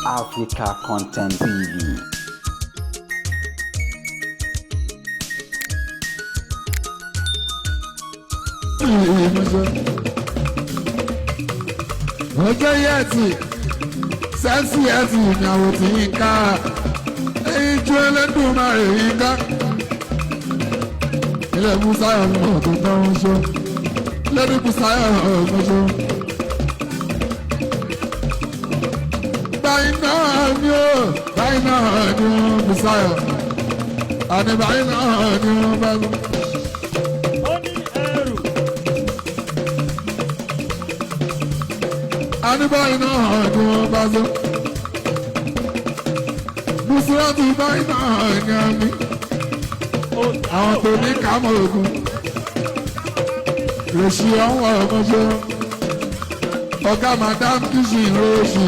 Africa Content TV. Ọjọ́ yẹtì sẹ́sì yẹtì ìyàwó tí yín ká ẹyin ju ẹlẹ́dùn máa rè yín ká. Ilé Bùsáyọ̀ mọ̀ tó tán ń ṣó lẹ́nu Bùsáyọ̀ ọ̀gbọ́n ṣó. Báyìí náà ni ó, báyìí náà ni ó, Bùsáyọ̀ àní báyìí náà ni ó bá lọ. Ó ní ẹrù. Anibáyìí náà ni wọ́n bá sọ. Bùsùlọ́tù báyìí náà ni a ní. Àwọn tó ní kámọ̀ ogun. Rèṣì ọ̀hún ọ̀mọ́ṣọ́. Ọ̀gá Madam Kishin Rèṣì.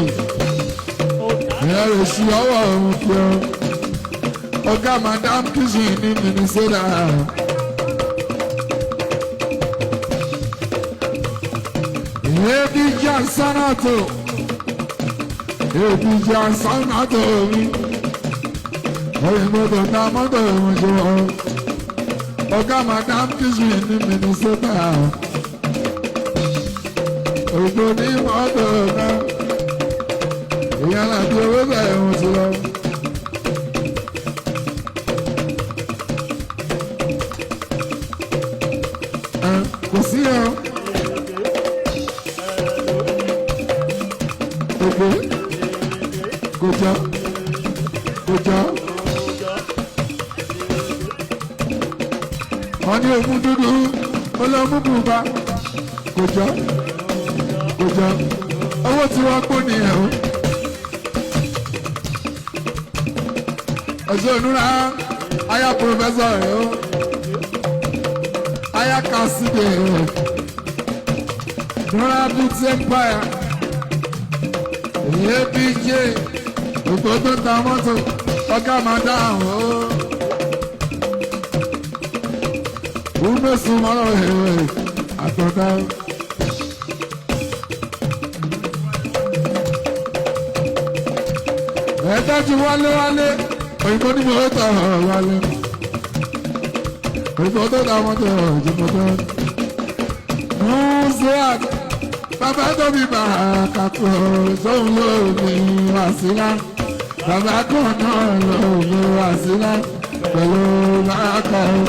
Ìyẹn rèṣì ọwọ́ ọ̀hún kí ọ. Ọ̀gá Madam Kishin ní Minnesota. Ebi Jansanato. Ebi Jansanato mi. Òyìnbó tó ta mọ́tò ìwọ̀nṣọ́. Ọ̀gá Madam Kishin ní Minnesota. Òyìnbó ní mọ́tò náà. Ìyá làbí owó bẹ̀rẹ̀ wọn ti lọ. Ẹ kò sí ọ. Ògbé kò jọ kò jọ. Wọ́n ní ogún dúdú olómùbùbá kò jọ kò jọ. Owó tí wọ́n kó nìyẹn o. Ọ̀ṣọ́ ìnura aya pòfẹ́sọ̀ rẹ̀ o. Aya kàṣídẹ̀ rẹ̀. Nura Beauty Empire. ABJ ògbó tó ta mọ́tò ọ̀gá máa dáhùn o. Umesu mọ́rọ̀ èrè àtọ̀dá. Ẹ̀ẹ́dájú wálé wálé òyìnbó ní mo tọ̀ wálé. Òyìnbó tó ta mọ́tò òyìnbó tó. Musuat bàbá tó bí bàkà kò sóhun lómi wàsílà. Bàbá kan náà lómi wàsílà pẹ̀lú bàkà o.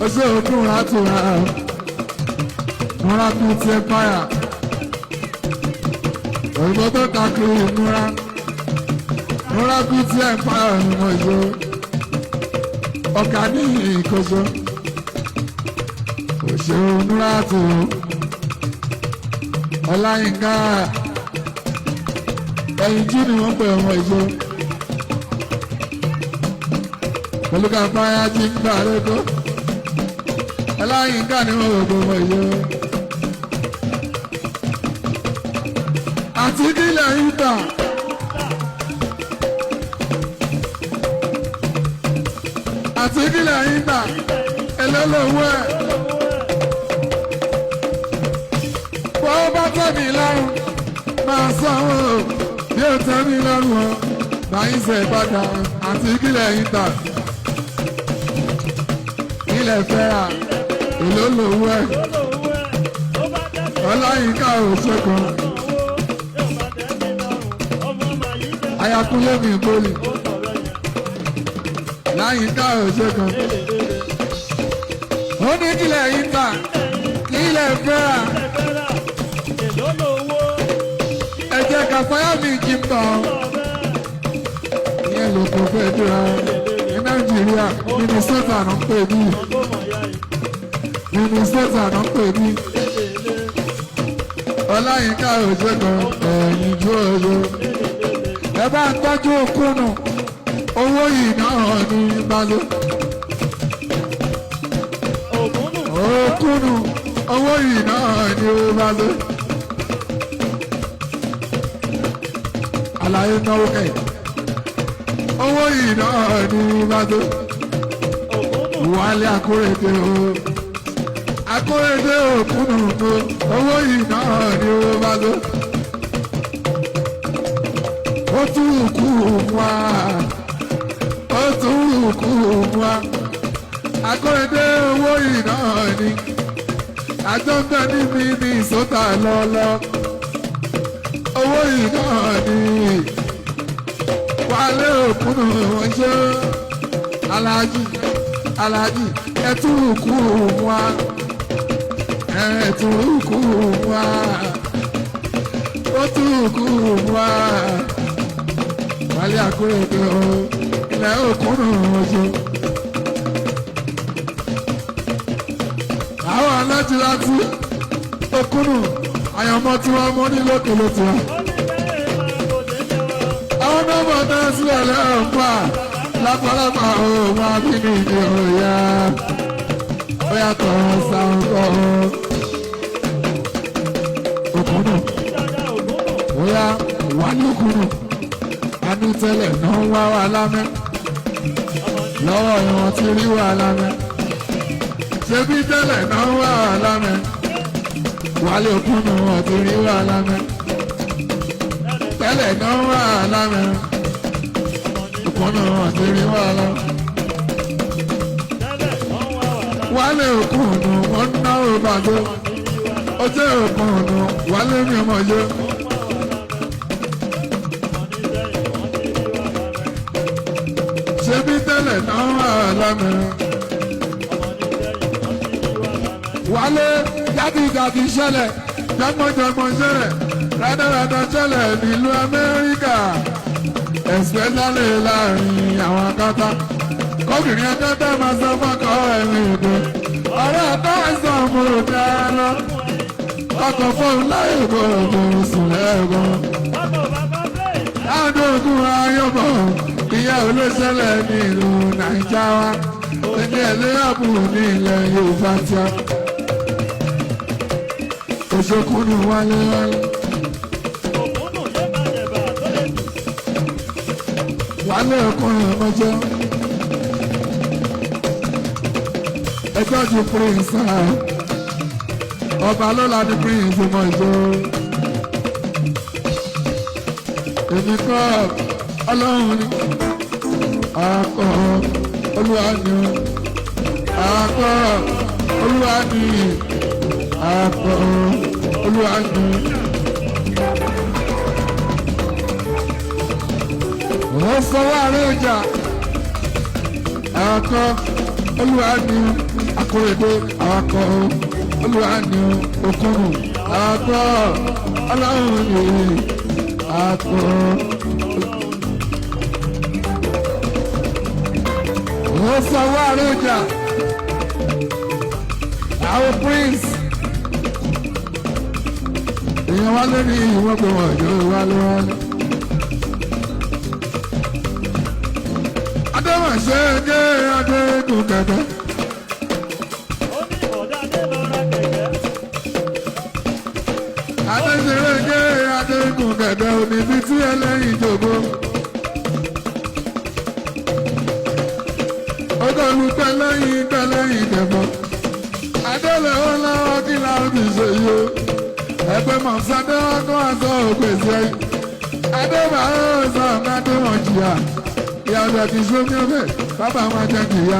Oṣù òkun àtúrà múra bíi ti ẹ̀páyà. Òyìnbó tó ta kiri múra. Múra bíi ti ẹ̀páyà ni mo ṣe. Ọkà ní ìkóso. Òṣèré múra tù ú. Ọláyínká ẹ̀yìn jí ni wọ́n pè wọ́n ìṣó. Pẹ̀lú kàfáyà jí ń gbà lóko. Ọláyínká ni wọ́n gbogbo wọ́n ìṣó. Àti kílẹ̀ yìí tà. Àti kílẹ̀ yìí tà. Èló lówó ẹ̀. Bó bá tẹ́ mi lọ́rùn, máa sanwó. Bí ó tẹ́ mi lọ́rùn o, báyìí ṣe padà àti kílẹ̀ yìí tà. Kílẹ̀ fẹ́ rà, èló lówó ẹ̀. Ọláyínká ò ṣe kan. Ayakunlé mi poli. Láyínká ò ṣe kan. Ó ní kílẹ̀ yìí tà, kílẹ̀ fẹ́ rà. Ẹ jẹ́ ká fáyà mi jí bọ̀. Ìyẹn ló kò fẹ́ dúra. Ní Nàìjíríà, Minnesota ló ń pè mí. Minnesota ló ń pè mí. Ọláyínká ò ṣe kan, ẹ̀yìn ju òye. Ẹ bá ń tọ́jú òkúnnù. Owó yìí náà ní balẹ̀. Òkúnnù owó yìí náà ní balẹ̀. Àlàyé náwó kẹ̀. Owó yìí náà ní balẹ̀. Wálé Akóredé o. Akóredé òkúnnù o. Owó yìí náà ní balẹ̀. Ó tún kú wá, ó tún kú wá. Akóredé owó iná ni àjọ ń bẹ níbi ní ìsọta lọ́lọ́. Owó iná ni Wálé Òkúnnù wọn ṣe. Aláàjì, aláàjì, ẹtún kú wá, ẹtún kú wá, ó tún kú wá. Wálé Akóredé o, ilẹ̀ Òkúnnù wọn ṣe. Àwọn aláàjì láti Òkúnnù àyànmọ́ tí wọ́n mú ní lókè ló ti wá. Àwọn nọ́mbà náà sílẹ̀ lẹ́rọ̀ pa lápálápá òun abínú ìdí òyà ó yàtọ̀ sáńkọ̀ Òkúnnù óyá wà ní Òkúnnù anú tẹ́lẹ̀ náà ń wá wà lámẹ́ lọ́wọ́ ìwọ̀n ti rí wà lámẹ́ ṣebí tẹ́lẹ̀ náà ń wá wà lámẹ́ Wálé Òkúnnù wọ́n ti rí wà lámẹ́ tẹ́lẹ̀ náà ń wá wà lámẹ́ Òkúnnù wọ́n ti rí wà lámẹ́ Wálé Òkúnnù wọ́n náwó bàjẹ́ ó jẹ́ Òkúnnù Wálé mi mọ̀ yó. Ṣebí tẹ́lẹ̀ náà wà lámẹ́. Wálé jáde-jáde ṣẹlẹ̀, jọgbọ́njọgbọ́n ṣẹlẹ̀, rádaràdà ṣẹlẹ̀ nílùú Amẹ́ríkà. Especially láàrin àwọn akátá. Kọ́bìnrin akátá máa sọ fọ́kọ ẹ̀mí ìdè. Ọ̀rẹ́ àtàwọn ọmọ òde lọ. Ọkọ̀ fóun láyè kò sùn lẹ́ẹ̀kan. Ládùúgbò ayọ̀bọ̀ ìyá olóṣèlè ní ìlú Nàìjíríà wa. Ẹni ẹlẹ́yàbù ní ilẹ̀ Yorùbá tí a. Òṣèkúnnù wálé wálé. Wálé ọkùnrin ọmọjọ́. Ẹjọ́ ju prince náà. Ọba lọ́la ní prince ọmọ ìjọ. Èmi kọ́ Ọlọ́run ni akọ Olúwa ni akọ Olúwa ni akọ Olúwa ni. Ó fọwọ́ àárẹ̀ ọjà akọ Olúwa ni Akóredé akọ Olúwa ni Òkúnnù akọ Ọlọ́run ni akọ. Ó fọwọ́ àárẹ̀ ọjà àwọn prince èèyàn wá lórí ìwọ́n pé wọ́n yóò wálé wálé. Adéwọ̀n ṣe é gé Adégún kẹ̀kẹ́. Adéṣeré gé Adégún kẹ̀kẹ́ òní bí tí ẹlẹ́yìn jòkó. Ọgọ́rùn pẹ́lẹ́yìn pẹ́lẹ́yìn kẹfọ́. Adélẹ̀ ó lọ́wọ́ kí láwọn ti ṣe yìí o. Ẹgbẹ́ mọ̀sádé ọkọ̀ àṣọ ògbèsè ẹ̀yìn. Adébà ó sọ ọ̀gá tó wọ̀n jìyà. Ìyá ọ̀dọ̀ ti sómi ọbẹ̀, bàbá wọn jẹ́ jìyà.